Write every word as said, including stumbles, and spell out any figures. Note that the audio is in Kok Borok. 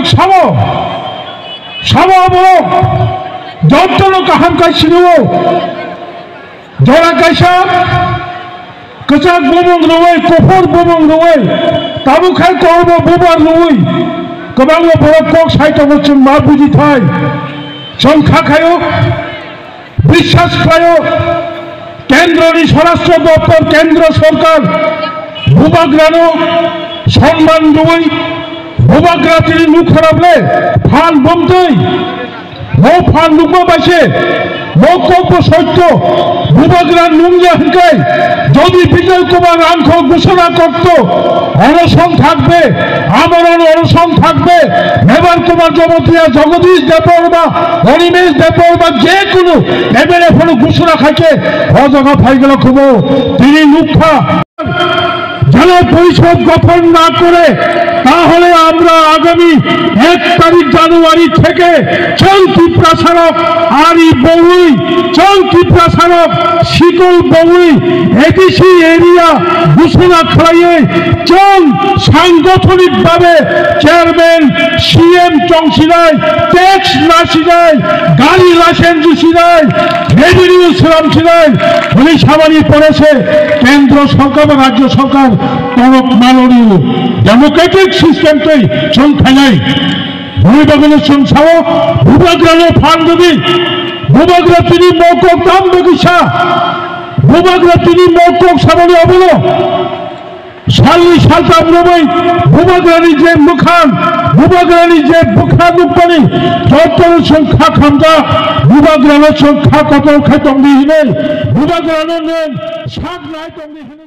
Sabo, sabo abo, jotono kaham kai sinio. Jora kaisa, kwchak bumung rwui, kuphur bumung rwui, tabuk khai kormo bubar rwui, kwbangma borok kok sai tongo, chwng ma buji thai. Chwng kha khaio, biswas khlaio, Kendroni Swarashtra Doptor, Kendra Sorkar, Bubagrano sonman rwui, Bubagra tini nuk kharap le, phan bumtwi, mo phan nukma baise, mo kokbo soitto, Bubagra nungya hwnkhe, jodi Bijoy Kumar Rangkhol ghosona korto, onoson thakbe, amorano onoson thakbe, Mebar Kumar Jabatia, Jagadish Debbarma, Animesh Debbarma, je kunu M L A phano ghosona khaikhe, o jaga phaigwla khubo, tini nukha. জেলা পরিষদ গঠন না করে, তাহলে আমরা আগামী এক তারিখ জানুয়ারি থেকে চলতি প্রসারক আরি বউই, চলতি প্রসারক শীতল বউই এডিসি এরিয়া ঘোষণা খাইয়ে চল সাংগঠনিকভাবে চেয়ারম্যান, সিএম চংসিনাই, ট্যাক্স না সিনাই, গাড়ি licence Sinai, revenue serum Sinai, উনি সামানি পড়েছে কেন্দ্র সরকার বা রাজ্য সরকার তরফ মাননীয় ডেমোক্রেটিক সিস্টেম তৈ চল থাইনাই। Bwrwi bagwino chwng sao, bubagrano phan rwdi, bubagra tini mokok tam bagwi sa, bubagra tini mokok saboni obono salni saltam rwui, bubagrani je mwkhang, bubagrani je bwkha nukmani, jotono chwng kha khamjak, bubagrano chwng kha kotor khai tongdi hinwi, bubagrano nwng sak nai tongdi hinwi.